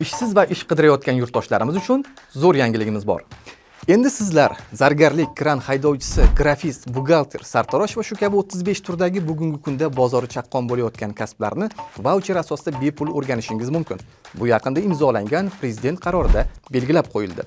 Ishsiz va ish qidirayotgan yurtdoshlarimiz uchun zo'r yangiligimiz bor. Endi sizlar zargarlik, kran haydovchisi, grafist, buxgalter, sartarosh va shu kabi 35 turdagi bugungi kunda bozori chaqqon bo'layotgan kasblarni vaucher asosida bepul o'rganishingiz mumkin. Bu yaqinda imzolangan prezident qarorida belgilab qo'yildi.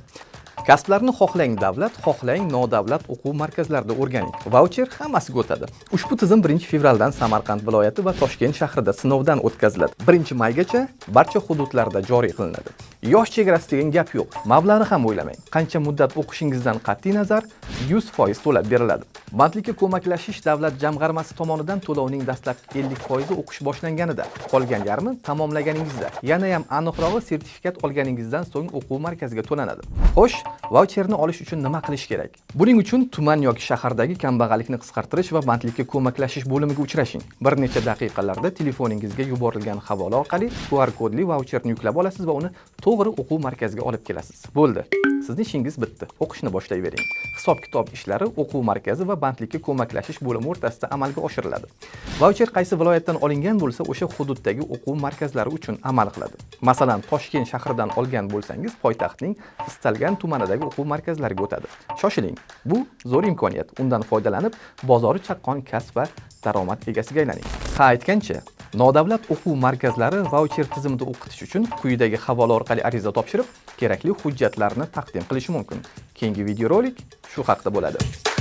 Kasblarni xohlang davlat, xohlang nodavlat o'quv markazlarida o'rganing. Vaucher hammasiga o'tadi. Ushbu tizim 1-fevraldan Samarqand viloyati va Toshkent shahrida sinovdan o'tkaziladi. 1-maygacha barcha hududlarda joriy qilinadi. Yosh chegarasi degan gap yo'q. Mablag'ni ham o'ylamang. Qancha muddat o'qishingizdan qat'iy nazar 100% to'lab beriladi. Bandlikka ko'maklashish davlat jamg'armasi tomonidan to'lovning dastlabki 50% o'qish boshlanganida, qolgan yarmi tamomlaganingizda, yana ham aniqrog'i, sertifikat olganingizdan so'ng o'quv markaziga to'lanadi. Xo'sh, vaucherni olish uchun nima qilish kerak? Buning uchun tuman yoki shahardagi kambag'allikni qisqartirish va bandlikka ko'maklashish bo'limiga uchrashing. Bir necha daqiqalarda telefoningizga yuborilgan havola orqali QR kodli vaucherni yuklab olasiz va uni to'g'ri o'quv markaziga olib kelasiz. Bo'ldi. Sizni ishingiz bitdi. O'qishni boshlayvering. Hisob-kitob ishlari o'quv markazi va bandlikka ko'maklashish bo'limi o'rtasida amalga oshiriladi. Vaucher qaysi viloyatdan olingan bo'lsa, o'sha hududdagi o'quv markazlari uchun amal qiladi. Masalan, Toshkent shahridan olgan bo'lsangiz, poytaxtning istalgan tumanidagi o'quv markazlariga o'tadi. Shoshiling. Bu zo'r imkoniyat. Undan foydalanib, bozori chaqqon kasb va daromad egasiga aylaning. Ha, aytgancha, nodavlat o'quv markazlari vaucher tizimida o'qitish uchun quyidagi havola orqali ariza topshirib, kerakli hujjatlarni taqdim qilishi mumkin. Keyingi videorolik shu haqda bo'ladi.